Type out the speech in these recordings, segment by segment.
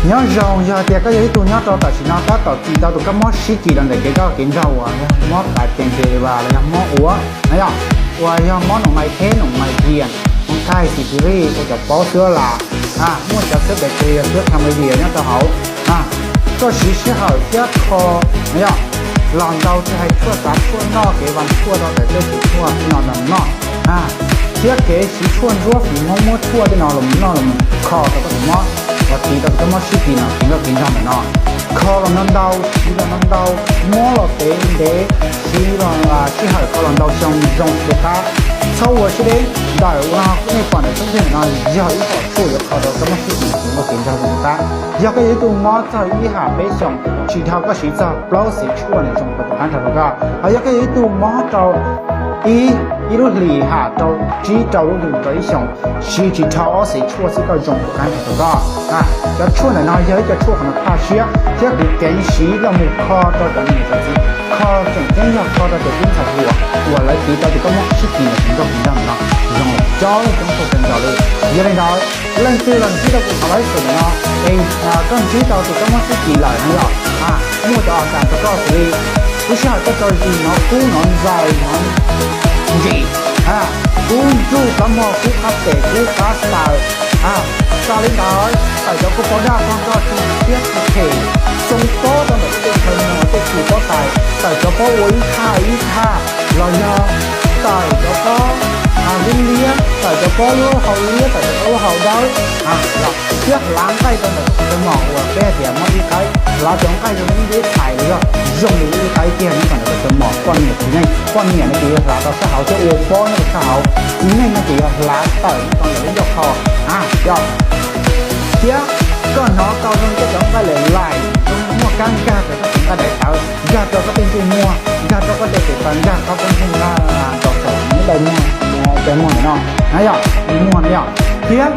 Nyob zoo, yog tias koj yog ib tug nyob rau tam sim no tab tom kis tau tus kab mob sib kis los ntawm kev koj kev nrog uas yog mob tav tes ntes vas los yog mob ua no yog, uas yog mob noom mais theb noom mais dias, mob kais xis xis ris ua cov paub xwb las, muaj cov xwb bacteria xwb chlamydia nyob rau hauv. Koj siv sij hawm thiab kho no yog los ntau tsis hais tshuaj xav tshuaj noj kev vas tshuaj rau ntawm tej tus tshuaj no los noj, thiab kev siv tshuaj ntsuab fim Hmoob muab tshuaj tej no los noj los kho rau koj tus mob, los kis tau tus kab mob sib kis no kis koj kev nrog ntawm no. Kho los ntau ntau, siv los ntau ntau, mob los tev ntev, siv los sij hawm kho los ntau xyoo zoo rau qab. Txhob ua siab deb, ntawm uas nej pom ntawm tsob ntseeg ntawm no yog ib qho tshuaj yuav kho rau kab mob sib kis kis koj kev nrog rau qab. Yog koj yog ib tug mob txog ib ham peb xyoos, tsis dhau koj siv txog plaub xev tshuaj nws zoo rau tus qab nrog rau koj. Ho yog koj yog ib tug mob rau ib, ib lub hlis ham rau tsib rau lub hlis rau ib xyoos, siv tsis dhau ob xev tshuaj xwb koj zoo tus qab nrog rau koj. Cov tshuaj ntawm no yog ib co tshuaj qhov no phaj siab thiab kuv keev siv los mus kho rau cov niam cov txiv, kho tseem ceeb yog kho rau cov tub ntxhais hluas uas lawv kis tau tus kab mob sib kis ntawm tus nkauj kis nrog no zoo coob coob txog kawg nkaus li. Yog li ntawd, leej twg los ntsib tau kuv qhov live stream no es koj ntsib tau tus kab mob sib kis lawm no yog, muaj cov a kas rau koj xws li lub sij hawm koj tso zis hnov kub hnov ntxaws hnov ntsim, kub ntsuj kab mog kub qab tes kub qab taw. Txawm li ntawd tawm cov kua paub daj qog koj tsis thiab tsis phem, xoo pob rau ntawm koj tej chaw mos tej kis pob tais, tawm cov pob ua ib thaj ib thaj, los yog tawm cov pob dub liab, tawm cov pob lub hau liab, tawm cov pob lub hau dawb, thiab hlav nqaij rau ntawm koj chaw mos uas peb hais tias mob ib qaib, hlav cov nqaij zoo li ib ntiab thais los yog zoo li ib qaib kiag nyob rau ntawm koj chaw mos, poj niam txiv neej, poj niam no ces yuav hlav tau sab hauv thiab ua pob nyob rau sab hauv, txiv neej no ces yuav hlav tawm nyob rau ntawm lub ncauj qhov. Yog thiab koj hnov tau zoo li koj cov nqaij lem laim zoo muaj kab nkag rau koj tus nqaij daim tawv, nkag rau koj tej ntsej muag, nkag rau koj tej tes taw, nkag rau koj ntsej muag, rau saum nyob dawm muag, cov muag ntawm no na yog, muag na yog. Thiab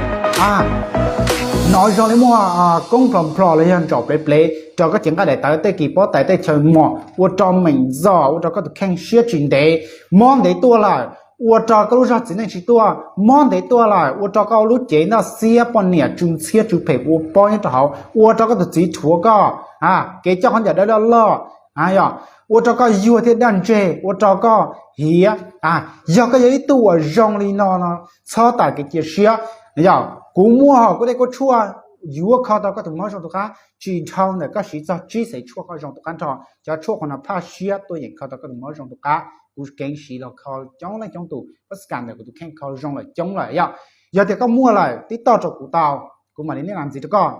hnov zoo li muaj koob nplhos nplhos los yog ntsaum plev plev rau koj cev nqaij daim tawv tej kis pob tais tej chaw mos, ua rau meem zos, ua rau koj tus kheej siab tsis ntev, mob ntev tuaj lawm, ua rau koj lub zog txiv neej tsis tuaj, mob ntev tuaj lawm, ua rau koj lub cev ntaj xiab poj niam tsw ntxhiab tsw phem ua pob nyob rau hauv, ua rau koj tus txiv rhuav koj, kev coj khaub ncaws dawb loj loj, yog, ua rau koj yuag thiab daj ntseg, ua rau koj hiav. Yog koj yog ib tug uas zoo li no no, txhob tawm kev cia siab. Yog kuv muaj hom kuv tej kuj tshuaj yuav kho tau koj tus mob zoo tus qab, tsis dhau ntawm koj siv txog tsib xev tshuaj koj zoo tus qab nrho. Cov tshuaj qhov no phaj siab tuaj yeem kho tau koj tus mob zoo tus qab. Kuv keev siv los kho coob leej coob tus, pab xkas ntawm kuv tus kheej kho zoo lawm coob lawm yog. Yog tias koj muaj lawm tib toj rau kuv tau, kuv mam li niaj las ntxiv rau koj.